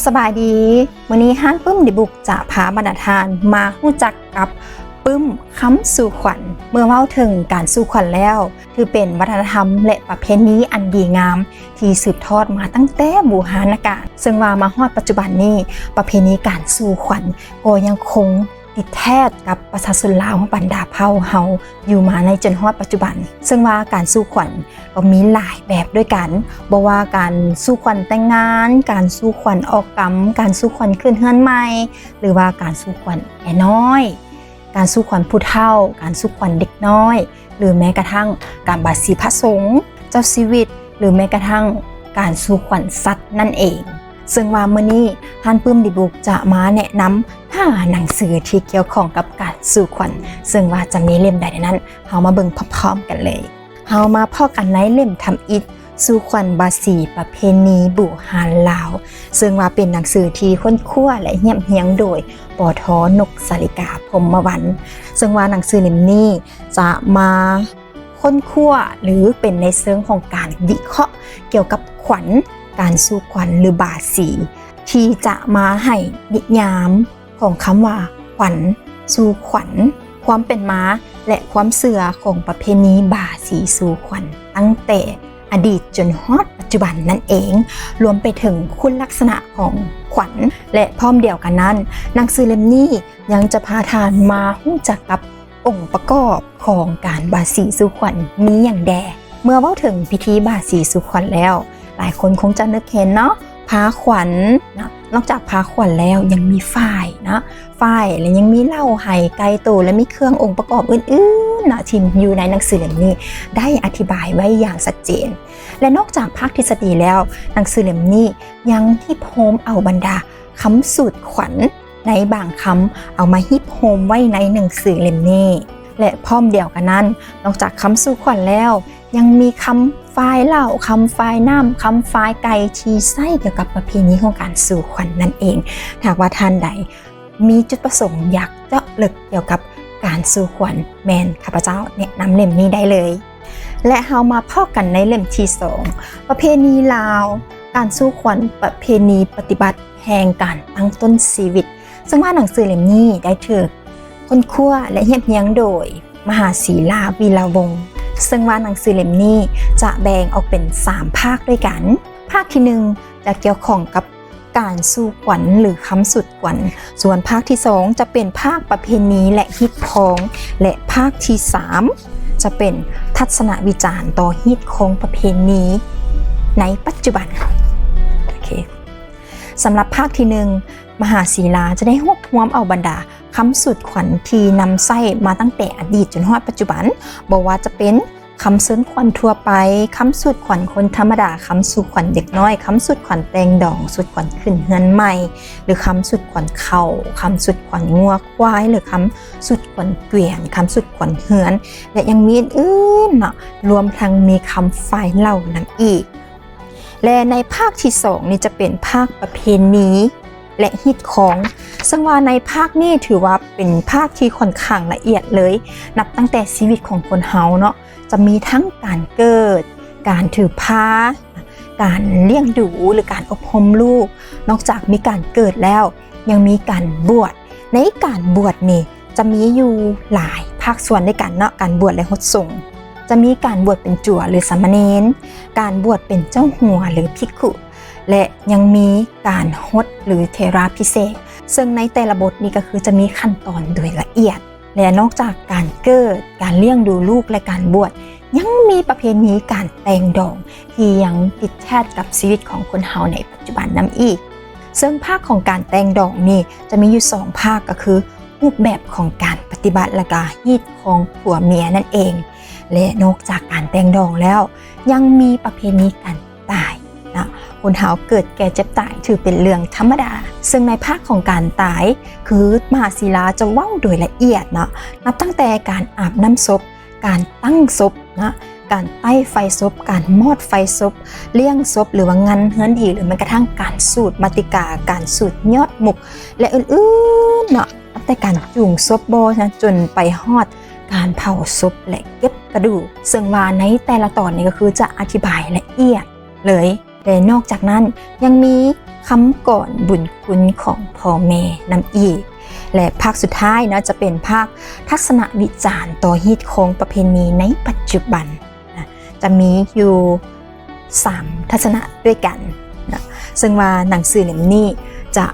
ສະບາຍດີ, ມື້ນີ້ຮ້ານປຶ້ມດີບຸກຈະພາບັນດາທ່ານມາຮູ້ຈັກກັບປຶ້ມຄຳສູ່ຂວັນ. ເມື່ອເວົ້າເຖິງການສູ່ຂວັນແລ້ວ, ຖືເປັນວັດທະນະທຳ ແລະ ປະເພນີອັນດີງາມທີ່ສືບທອດມາຕັ້ງແຕ່ບູຮານະການ, ເຊິ່ງວ່າມາຮອດປັດຈຸບັນນີ້, ປະເພນີການສູ່ຂວັນກໍຍັງຄົງ ຕິດແທດກັບປະຊາຊົນລາວບັນດາເຜົ່າເຮົາຢູ່ມາໃນຈົນຮອດປັດຈຸບັນ, ເຊິ່ງວ່າການສູ່ຂວັນກໍມີຫຼາຍແບບດ້ວຍກັນ, ບໍ່ວ່າການສູ່ຂວັນແຕ່ງງານ, ການສູ່ຂວັນອອກກຳ, ການສູ່ຂວັນຂຶ້ນເຮືອນໃໝ່ ຫຼືວ່າການສູ່ຂວັນແກ່ນ້ອຍ, ການສູ່ຂວັນຜູ້ເຖົ້າ, ການສູ່ຂວັນເດັກນ້ອຍ ຫຼືແມ້ກະທັ່ງການບາສີພະສົງ, ເຈົ້າຊີວິດ ຫຼືແມ້ກະທັ່ງການສູ່ຂວັນສັດນັ້ນເອງ. ເຊິ່ງວ່າມື້ນີ້ຮ້ານປຶ້ມດີບຸກຈະມາແນະນຳຫ້າໜັງສືທີ່ກ່ຽວຂ້ອງກັບການສູ່ຂວັນ, ເຊິ່ງວ່າຈະມີເຫຼັ້ມໃດໃນນັ້ນ, ເຮົາມາເບິ່ງພ້ອມໆກັນເລີຍ. ເຮົາມາພໍ້ກັນໃນເຫຼັ້ມທຳອິດ, ສູ່ຂວັນບາສີປະເພນີບູຮານລາວ, ເຊິ່ງວ່າເປັນໜັງສືທີ່ຄົ້ນຄວ້າ ແລະ ຮຽບຮຽງໂດຍ ປທ ນົກສາລິກາ ພົມມະວັນ, ເຊິ່ງວ່າໜັງສືເຫຼັ້ມນີ້ຈະມາ ຄົ້ນຄວ້າ ຫຼື ເປັນໃນເຊີງຂອງການວິເຄາະກ່ຽວກັບຂວັນ, ການສູ່ຂວັນ ຫຼື ບາສີ ທີ່ຈະມາໃຫ້ນິຍາມຂອງຄຳວ່າຂວັນ, ສູ່ຂວັນ, ຄວາມເປັນມາ ແລະ ຄວາມເຊື່ອຂອງປະເພນີບາສີສູ່ຂວັນ ຕັ້ງແຕ່ອະດີດຈົນຮອດປັດຈຸບັນນັ້ນເອງ, ລວມໄປເຖິງຄຸນລັກສະນະຂອງຂວັນ ແລະ ພ້ອມດຽວກັນນັ້ນ, ໜັງສືເຫຼັ້ມນີ້ຍັງຈະພາທ່ານມາຮູ້ຈັກກັບ ອົງປະກອບຂອງການບາສີສູ່ຂວັນມີຫຍັງແດ່? ເມື່ອເວົ້າເຖິງພິທີບາສີສູ່ຂວັນແລ້ວ, ຫຼາຍຄົນຄົງຈະນຶກເຫັນເນາະ, ພາຂວັນເນາະ, ນອກຈາກພາຂວັນແລ້ວຍັງມີຝ້າຍເນາະ, ຝ້າຍ ແລະ ຍັງມີເຫຼົ້າໄຫໄກ່ໂຕ ແລະ ມີເຄື່ອງອົງປະກອບອື່ນໆເນາະ ທີ່ຢູ່ໃນໜັງສືເຫຼັ້ມນີ້ໄດ້ອະທິບາຍໄວ້ຢ່າງຊັດເຈນ. ແລະ ນອກຈາກພາກທິດສະດີແລ້ວ, ໜັງສືເຫຼັ້ມນີ້ຍັງຮິບໂຮມເອົາບັນດາຄຳສູດຂວັນ ໃນບາງຄຳເອົາມາຮິບໂຮມໄວ້ໃນໜັງສືເຫຼັ້ມນີ້ ແລະ ພ້ອມດຽວກັນນັ້ນ, ນອກຈາກຄຳສູ່ຂວັນແລ້ວ, ຍັງມີຄຳຝ້າຍເຫຼົ້າ, ຄຳຝ້າຍນ້ຳ, ຄຳຝ້າຍໄກ່ ທີ່ໃຊ້ກ່ຽວກັບປະເພນີຂອງການສູ່ຂວັນນັ້ນເອງ. ຖ້າຫາກວ່າທ່ານໃດມີຈຸດປະສົງຢາກເຈາະເລິກກ່ຽວກັບການສູ່ຂວັນ, ແມ່ນຂ້າພະເຈົ້າແນະນຳເຫຼັ້ມນີ້ໄດ້ເລີຍ. ແລະ ເຮົາມາພໍ້ກັນໃນເຫຼັ້ມທີສອງ, ປະເພນີລາວ, ການສູ່ຂວັນ, ປະເພນີປະຕິບັດ ແຫ່ງການຕັ້ງຕົ້ນຊີວິດ, ເຊິ່ງວ່າໜັງສືເຫຼັ້ມນີ້ໄດ້ຖືກຄົ້ນຄວ້າ ແລະ ຮຽບຮຽງໂດຍ ມະຫາສີລາ ວີລະວົງ, ເຊິ່ງວ່າໜັງສືເຫຼັ້ມນີ້ຈະແບ່ງອອກເປັນສາມພາກດ້ວຍກັນ. ພາກທີໜຶ່ງຈະກ່ຽວຂ້ອງກັບການສູ່ຂວັນ ຫຼື ຄຳສູດຂວັນ, ສ່ວນພາກທີສອງຈະເປັນພາກປະເພນີ ແລະ ຮີດຄອງ, ແລະ ພາກທີສາມຈະເປັນທັດສະນະວິຈານຕໍ່ຮີດຄອງປະເພນີໃນປັດຈຸບັນ. ໂອເຄ. ສຳລັບພາກທີໜຶ່ງ, ມະຫາສີລາຈະໄດ້ຮວບຮວມເອົາບັນດາຄຳສູດຂວັນທີ່ນຳໃຊ້ມາຕັ້ງແຕ່ອະດີດຈົນຮອດປັດຈຸບັນ, ບໍ່ວ່າຈະເປັນຄຳເຊີນຂວັນທົ່ວໄປ, ຄຳສູດຂວັນຄົນທຳມະດາ, ຄຳສູ່ຂວັນເດັກນ້ອຍ, ຄຳສູດຂວັນແຕ່ງດອງ, ສູດຂວັນຂຶ້ນເຮືອນໃໝ່ ຫຼື ຄຳສູດຂວັນເຂົ້າ, ຄຳສູດຂວັນງົວຄວາຍ ຫຼື ຄຳສູດຂວັນກວຽນ, ຄຳສູດຂວັນເຮືອນ ແລະ ຍັງມີອື່ນໆເນາະ, ລວມທັງມີຄຳຝ້າຍເຫຼົ່ານຳອີກ. ແລະ ໃນພາກທີສອງນີ້ຈະເປັນພາກປະເພນີ ແລະ ຮີດຄອງ, ເຊິ່ງວ່າໃນພາກນີ້ຖືວ່າເປັນພາກທີ່ຂ້ອນຂ້າງລະອຽດເລີຍ, ນັບຕັ້ງແຕ່ຊີວິດຂອງຄົນເຮົາເນາະ, ຈະມີທັງການເກີດ, ການຖືພາ, ການລ້ຽງດູ ຫຼື ການອົບຮົມລູກ. ນອກຈາກມີການເກີດແລ້ວ, ຍັງມີການບວດ. ໃນການບວດນີ້ ຈະມີຢູ່ຫຼາຍພາກສ່ວນດ້ວຍກັນເນາະ, ການບວດ ແລະ ຫົດສົງ. ຈະມີການບວດເປັນຈົວ ຫຼື ສາມະເນນ, ການບວດເປັນເຈົ້າຫົວ ຫຼື ພິກຂຸ, ແລະ ຍັງມີການຫົດ ຫຼື ເຖລາພິເສກ, ເຊິ່ງໃນແຕ່ລະບົດນີ້ກໍຄືຈະມີຂັ້ນຕອນໂດຍລະອຽດ. ແລະ ນອກຈາກການເກີດ, ການລ້ຽງດູລູກ ແລະ ການບວດ, ຍັງມີປະເພນີການແຕ່ງດອງ ທີ່ຍັງຕິດແທດກັບຊີວິດຂອງຄົນເຮົາໃນປັດຈຸບັນນຳອີກ. ເຊິ່ງພາກຂອງການແຕ່ງດອງນີ້ຈະມີຢູ່ສອງພາກ, ກໍຄືຮູບແບບຂອງການປະຕິບັດ ແລະ ກະຮີດຄອງຜົວເມຍນັ້ນເອງ. ແລະ ນອກຈາກການແຕ່ງດອງແລ້ວ, ຍັງມີປະເພນີການຕາຍເນາະ. ຄົນເຮົາເກີດແກ່ເຈັບຕາຍ ຖືເປັນເລື່ອງທຳມະດາ. ເຊິ່ງໃນພາກຂອງການຕາຍ, ຄືມະຫາສີລາຈະເວົ້າໂດຍລະອຽດເນາະ, ນັບຕັ້ງແຕ່ການອາບນ້ຳສົບ, ການຕັ້ງສົບເນາະ, ການໄຕ້ໄຟສົບ, ການມອດໄຟສົບ, ລ້ຽງສົບ ຫຼືວ່າງັນເຮືອນດີ ຫຼືແມ່ນກະທັ່ງການສູດມາຕິກາ, ການສູດຍອດໝົກ ແລະ ອື່ນໆເນາະ, ນັບແຕ່ການຈູງສົບບໍ່ນະ ຈົນໄປຮອດການເຜົາສົບ ແລະ ເກັບກະດູກ. ເຊິ່ງວ່າໃນແຕ່ລະຕອນນີ້ກໍຄືຈະອະທິບາຍລະອຽດເລີຍ. ແລະ ນອກຈາກນັ້ນຍັງມີຄຳກອນບຸນຄຸນຂອງພໍ່ແມ່ນຳອີກ. ແລະ ພາກສຸດທ້າຍເນາະ ຈະເປັນພາກທັດສະນະວິຈານຕໍ່ຮີດຄອງປະເພນີໃນປັດຈຸບັນນະ, ຈະມີຢູ່ສາມທັດສະນະດ້ວຍກັນນະ, ເຊິ່ງວ່າໜັງສືເຫຼັ້ມນີ້ຈະ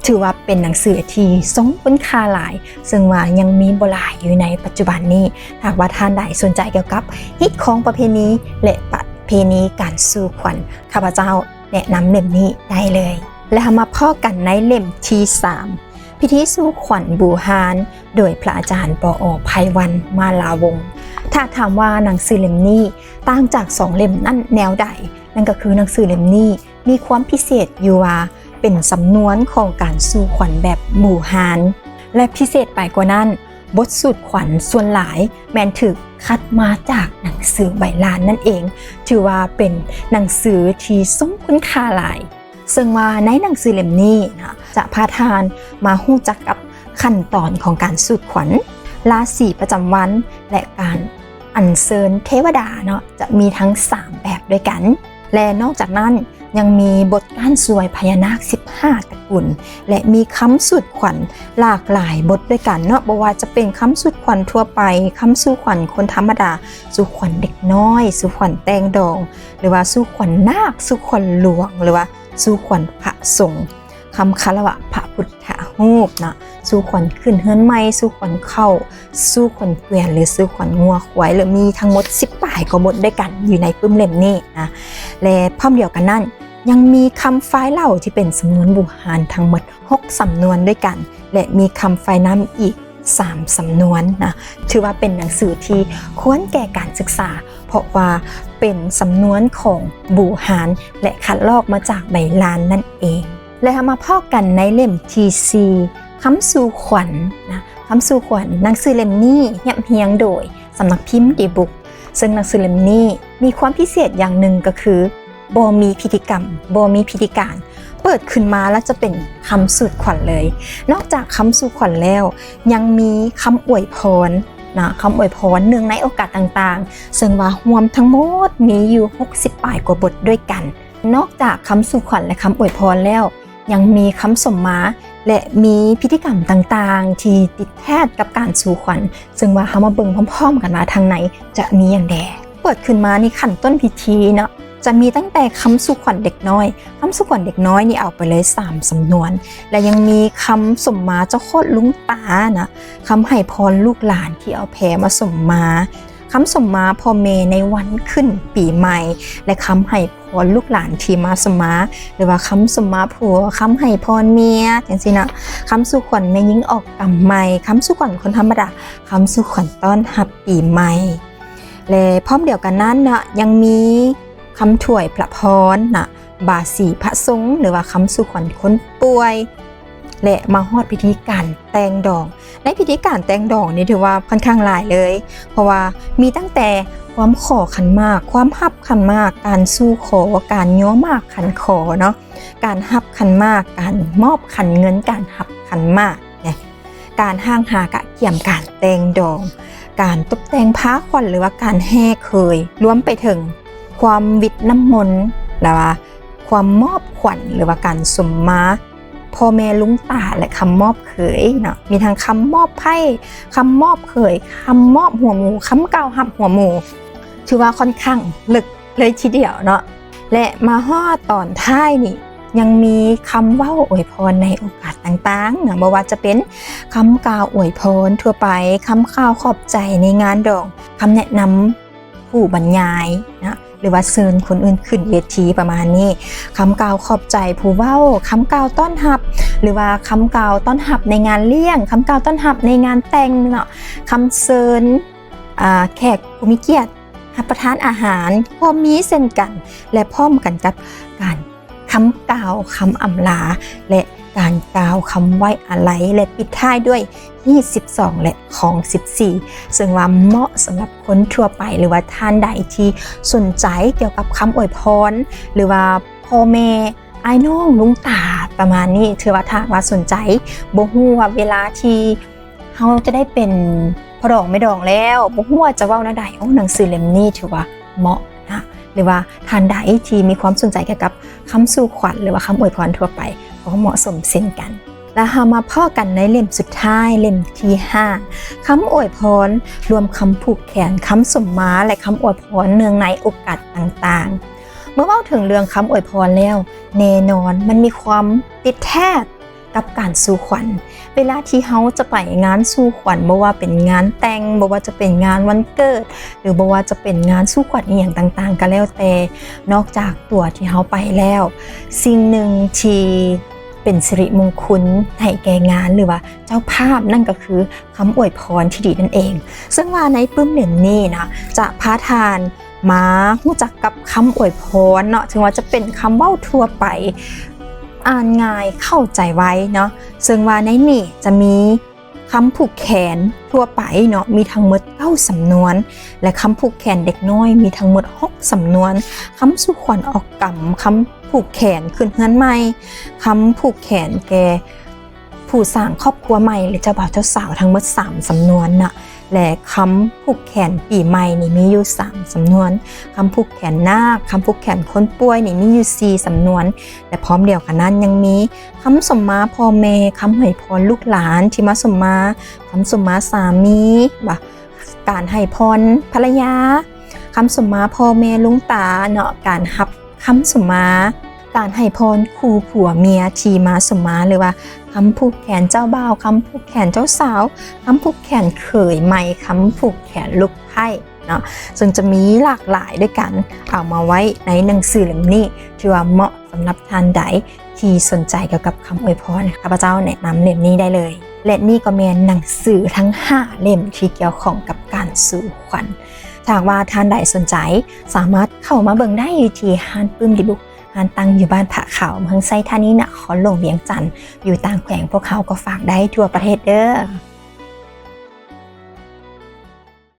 ຖືວ່າເປັນໜັງສືທີ່ຊົງຄຸນຄ່າຫຼາຍ, ເຊິ່ງວ່າຍັງມີບໍ່ຫຼາຍຢູ່ໃນປັດຈຸບັນນີ້. ຖ້າຫາກວ່າທ່ານໃດສົນໃຈກ່ຽວກັບຮີດຄອງປະເພນີ ແລະ ປະເພນີການສູ່ຂວັນ, ຂ້າພະເຈົ້າແນະນຳເຫຼັ້ມນີ້ໄດ້ເລີຍ. ແລະ ເຮົາມາພໍ້ກັນໃນເຫຼັ້ມທີສາມ ພິທີສູ່ຂວັນບູຮານ ໂດຍພະອາຈານ ປອ ໄພວັນ ມາລາວົງ. ຖ້າຖາມວ່າໜັງສືເຫຼັ້ມນີ້ຕ່າງຈາກສອງເຫຼັ້ມນັ້ນແນວໃດ? ນັ້ນກໍຄືໜັງສືເຫຼັ້ມນີ້ ມີຄວາມພິເສດຢູ່ວ່າເປັນສຳນວນຂອງການສູ່ຂວັນແບບບູຮານ ແລະ ພິເສດໄປກວ່ານັ້ນ, ບົດສູດຂວັນສ່ວນຫຼາຍແມ່ນຖືກຄັດມາຈາກໜັງສືໃບລານນັ້ນເອງ, ຖືວ່າເປັນໜັງສືທີ່ຊົງຄຸນຄ່າຫຼາຍ. ເຊິ່ງວ່າໃນໜັງສືເຫຼັ້ມນີ້ນະ ຈະພາທ່ານມາຮູ້ຈັກກັບຂັ້ນຕອນຂອງການສູດຂວັນ, ລາສີປະຈຳວັນ ແລະ ການອັນເຊີນເທວະດາເນາະ, ຈະມີທັງສາມແບບດ້ວຍກັນ. ແລະ ນອກຈາກນັ້ນຍັງມີບົດກ້ານຊ່ວຍພະຍານາກສິບຫ້າຕະກຸນ ແລະ ມີຄຳສູ່ຂວັນຫຼາກຫຼາຍບົດດ້ວຍກັນເນາະ, ບໍ່ວ່າຈະເປັນຄຳສູ່ຂວັນທົ່ວໄປ, ຄຳສູ່ຂວັນຄົນທຳມະດາ, ສູ່ຂວັນເດັກນ້ອຍ, ສູ່ຂວັນແຕ່ງດອງ, ຫຼືວ່າສູ່ຂວັນນາກ, ສູ່ຂວັນຫຼວງ, ຫຼືວ່າສູ່ຂວັນພະສົງ, ຄຳຄາລະວະພະພຸດທະຮູບເນາະ, ສູ່ຂວັນຂຶ້ນເຮືອນໃໝ່, ສູ່ຂວັນເຂົ້າ, ສູ່ຂວັນເກວີຍນ ຫຼື ສູ່ຂວັນງົວຄວາຍ ຫຼື ມີທັງໝົດສິບປາຍກວ່າບົດດ້ວຍກັນຢູ່ໃນປຶ້ມເຫຼັ້ມນີ້ນະ. ແລະ ພ້ອມດຽວກັນນັ້ນ ຍັງມີຄຳຟາຍເລົ່າທີ່ເປັນສຳນວນບູຮານທັງໝົດຫົກສຳນວນດ້ວຍກັນ ແລະ ມີຄຳຟາຍນຳອີກສາມສຳນວນນະ. ຖືວ່າເປັນໜັງສືທີ່ຄວນແກ່ການສຶກສາ ເພາະວ່າເປັນສຳນວນຂອງບູຮານ ແລະ ຄັດລອກມາຈາກໃບລານນັ້ນເອງ. ແລະ ເຮົາມາພໍ້ກັນໃນເຫຼັ້ມທີສີ່ ຄຳສູ່ຂວັນນະ. ຄຳສູ່ຂວັນ ໜັງສືເຫຼັ້ມນີ້ຮຽບຮຽງໂດຍສຳນັກພິມດີບຸກ, ເຊິ່ງໜັງສືເຫຼັ້ມນີ້ມີຄວາມພິເສດຢ່າງໜຶ່ງກໍຄື ບໍ່ມີພິທີກຳ, ບໍ່ມີພິທີການ, ເປີດຂຶ້ນມາແລ້ວຈະເປັນຄຳສູດຂວັນເລີຍ. ນອກຈາກຄຳສູ່ຂວັນແລ້ວ ຍັງມີຄຳອວຍພອນນະ, ຄຳອວຍພອນເນື່ອງໃນໂອກາດຕ່າງໆ, ເຊິ່ງວ່າຮວມທັງໝົດມີຢູ່ຫົກສິບປາຍກວ່າບົດດ້ວຍກັນ. ນອກຈາກຄຳສູ່ຂວັນ ແລະ ຄຳອວຍພອນແລ້ວ ຍັງມີຄຳສົມມາ ແລະ ມີພິທີກຳຕ່າງໆທີ່ຕິດແທດກັບການສູ່ຂວັນ, ເຊິ່ງວ່າເຮົາມາເບິ່ງພ້ອມໆກັນວ່າທາງໃນຈະມີຫຍັງແດ່. ເປີດຂຶ້ນມານີ້ ຂັ້ນຕົ້ນພິທີເນາະ ຈະມີຕັ້ງແຕ່ຄຳສູ່ຂວັນເດັກນ້ອຍ. ຄຳສູ່ຂວັນເດັກນ້ອຍນີ້ເອົາໄປເລີຍສາມສຳນວນ ແລະ ຍັງມີຄຳສົມມາເຈົ້າໂຄດລຸງຕານະ, ຄຳໃຫ້ພອນລູກຫຼານທີ່ເອົາແພມາສົມມາ, ຄຳສົມມາພໍ່ແມ່ໃນວັນຂຶ້ນປີໃໝ່ ແລະ ຄຳໃຫ້ພອນລູກຫຼານທີ່ມາສົມມາ ຫຼືວ່າຄຳສົມມາຜົວ, ຄຳໃຫ້ພອນເມຍ ຈັ່ງຊີ້ນະ, ຄຳສູ່ຂວັນແມ່ຍິງອອກກຳໃໝ່, ຄຳສູ່ຂວັນຄົນທຳມະດາ, ຄຳສູ່ຂວັນຕ້ອນຮັບປີໃໝ່. ແລະ ພ້ອມດຽວກັນນັ້ນນະ ຍັງມີຄຳຖວາຍພະພອນນະ, ບາສີພະສົງ ຫຼືວ່າຄຳສູ່ຂວັນຄົນປ່ວຍ ແລະ ມາຮອດພິທີການແຕ່ງດອງ. ໃນພິທີການແຕ່ງດອງນີ້ຖືວ່າຂ້ອນຂ້າງຫຼາຍເລີຍ, ເພາະວ່າມີຕັ້ງແຕ່ຄວາມຂໍຂັນໝາກ, ຄວາມຮັບຂັນໝາກ, ການສູ່ຂໍ, ການຍໍໝາກຂັນຂໍເນາະ, ການຮັບຂັນໝາກ, ການມອບຂັນເງິນ, ການຮັບຂັນໝາກ ການຮ່າງຫາກະກຽມການແຕ່ງດອງ, ການຕົບແຕ່ງພາຂວັນ ຫຼືວ່າການແຫ່ເຂີຍ, ລວມໄປເຖິງຄວາມວິດນ້ຳມົນ ແລະວ່າຄວາມມອບຂວັນ ຫຼືວ່າການສົມມາພໍ່ແມ່ລຸງຕາ ແລະ ຄຳມອບເຂີຍເນາະ. ມີທັງຄຳມອບໄພ້, ຄຳມອບເຂີຍ, ຄຳມອບຫົວໝູ, ຄຳກ່າວຮັບຫົວໝູ, ຖືວ່າຂ້ອນຂ້າງເລິກ ເລີຍທີດຽວເນາະ ແລະ ມາຮອດຕອນທ້າຍນີ້ ຍັງມີຄຳເວົ້າອວຍພອນໃນໂອກາດຕ່າງໆນະ, ບໍ່ວ່າຈະເປັນຄຳກ່າວອວຍພອນທົ່ວໄປ, ຄຳກ່າວຂອບໃຈໃນງານດອງ, ຄຳແນະນຳຜູ້ບັນຍາຍນະ ຫຼືວ່າເຊີນຄົນອື່ນຂຶ້ນເວທີປະມານນີ້, ຄຳກ່າວຂອບໃຈຜູ້ເວົ້າ, ຄຳກ່າວຕ້ອນຮັບ ຫຼືວ່າຄຳກ່າວຕ້ອນຮັບໃນງານລ້ຽງ, ຄຳກ່າວຕ້ອນຮັບໃນງານແຕ່ງເນາະ, ຄຳເຊີນ ອາ ແຂກຜູ້ມີກຽດ ຮັບປະທານອາຫານກໍມີເຊັ່ນກັນ ແລະ ພ້ອມກັນກັບການຄຳກ່າວຄຳອຳລາ ແລະ ການກ່າວຄຳໄວ້ອາໄລ ແລະ ປິດທ້າຍດ້ວຍຮີດສິບສອງ ແລະ ຄອງສິບສີ່ ເຊິ່ງວ່າເໝາະສຳລັບຄົນທົ່ວໄປ ຫຼືວ່າທ່ານໃດທີ່ສົນໃຈກ່ຽວກັບຄຳອວຍພອນ ຫຼືວ່າພໍ່ແມ່ ອ້າຍນ້ອງລຸງຕາປະມານນີ້. ຖືວ່າຖ້າຫາກວ່າສົນໃຈ ບໍ່ຮູ້ວ່າເວລາທີ່ເຮົາຈະໄດ້ເປັນພໍ່ດອງແມ່ດອງແລ້ວ ບໍ່ຮູ້ວ່າຈະເວົ້າແນວໃດ, ໂອ້ ໜັງສືເຫຼັ້ມນີ້ຖືວ່າເໝາະນະ ຫຼືວ່າທ່ານໃດທີ່ມີຄວາມສົນໃຈກ່ຽວກັບຄຳສູ່ຂວັນ ຫຼືວ່າຄຳອວຍພອນທົ່ວໄປ ກໍເໝາະສົມເຊັ່ນກັນ. ແລ້ວເຮົາມາພໍ້ກັນໃນເຫຼັ້ມສຸດທ້າຍ ເຫຼັ້ມທີຫ້າ ຄຳອວຍພອນ ລວມຄຳຜູກແຂນ, ຄຳສົມມາ ແລະ ຄຳອວຍພອນເນື່ອງໃນໂອກາດຕ່າງໆ. ເມື່ອເວົ້າເຖິງເລື່ອງຄຳອວຍພອນແລ້ວ ແນ່ນອນມັນມີຄວາມຕິດແທດກັບການສູ່ຂວັນ. ເວລາທີ່ເຮົາຈະໄປງານສູ່ຂວັນ ບໍ່ວ່າເປັນງານແຕ່ງ, ບໍ່ວ່າຈະເປັນງານວັນເກີດ ຫຼື ບໍ່ວ່າຈະເປັນງານສູ່ຂວັນອີ່ຫຍັງຕ່າງໆກໍແລ້ວແຕ່, ນອກຈາກຕົວທີ່ເຮົາໄປແລ້ວ, ສິ່ງໜຶ່ງທີ່ເປັນສິລິມົງຄຸນໃຫ້ແກ່ງານ ຫຼືວ່າເຈົ້າພາບ, ນັ້ນກໍຄືຄຳອວຍພອນທີ່ດີນັ້ນເອງ. ເຊິ່ງວ່າໃນປຶ້ມເຫຼັ້ມນີ້ນະ ຈະພາທ່ານມາຮູ້ຈັກກັບຄຳອວຍພອນເນາະ, ເຊິ່ງວ່າຈະເປັນຄຳເວົ້າທົ່ວໄປ, ອ່ານງ່າຍ, ເຂົ້າໃຈໄວເນາະ. ເຊິ່ງວ່າໃນນີ້ຈະມີຄຳຜູກແຂນທົ່ວໄປເນາະ, ມີທັງໝົດເກົ້າສຳນວນ ແລະ ຄຳຜູກແຂນເດັກນ້ອຍມີທັງໝົດຫົກສຳນວນ, ຄຳສູ່ຂວັນອອກກຳ, ຄຳຜູກແຂນຂຶ້ນເຮືອນໃໝ່, ຄຳຜູກແຂນແກ່ຜູ້ສ້າງຄອບຄົວໃໝ່ ແລະ ເຈົ້າບ່າວເຈົ້າສາວ ທັງໝົດສາມສຳນວນນະ. ແລະ ຄຳຜູກແຂນປີໃໝ່ນີ້ມີຢູ່ສາມສຳນວນ, ຄຳຜູກແຂນນາກ, ຄຳຜູກແຂນຄົນປ່ວຍນີ້ມີຢູ່ສີ່ສຳນວນ ແລະ ພ້ອມດຽວກັນນັ້ນຍັງມີຄຳສົມມາພໍ່ແມ່, ຄຳໃຫ້ພອນລູກຫຼານທີ່ມາສົມມາ, ຄຳສົມມາສາມີ, ວ່າການໃຫ້ພອນພັນລະຍາ, ຄຳສົມມາພໍ່ແມ່ລຸງຕາເນາະ, ການຮັບຄຳສົມມາ, ການໃຫ້ພອນຄູ່ຜົວເມຍທີ່ມາສົມມາ, ຫຼືວ່າຄຳຜູກແຂນເຈົ້າບ່າວ, ຄຳຜູກແຂນເຈົ້າສາວ, ຄຳຜູກແຂນເຂີຍໃໝ່, ຄຳຜູກແຂນລູກໃພ້ເນາະ. ເຊິ່ງຈະມີຫຼາກຫຼາຍດ້ວຍກັນ, ເອົາມາໄວ້ໃນໜັງສືເຫຼັ້ມນີ້ ຖືວ່າເໝາະສຳລັບທ່ານໃດທີ່ສົນໃຈກ່ຽວກັບຄຳອວຍພອນ, ຂ້າພະເຈົ້າແນະນຳເຫຼັ້ມນີ້ໄດ້ເລີຍ. ແລະ ນີ້ກໍແມ່ນໜັງສືທັງຫ້າເຫຼັ້ມທີ່ກ່ຽວຂ້ອງກັບການສູ່ຂວັນ. ຖ້າຫາກວ່າທ່ານໃດສົນໃຈ, ສາມາດເຂົ້າມາເບິ່ງໄດ້ຢູ່ທີ່ຮ້ານປຶ້ມດີບຸກ, ຮ້ານຕັ້ງຢູ່ບ້ານຜາຂາວ, ເມືອງໄຊທານີ, ນະຄອນຫຼວງວຽງຈັນ, ຢູ່ຕ່າງແຂວງ, ພວກເຮົາກໍຝາກໄດ້ທົ່ວປະເທດເດີ້.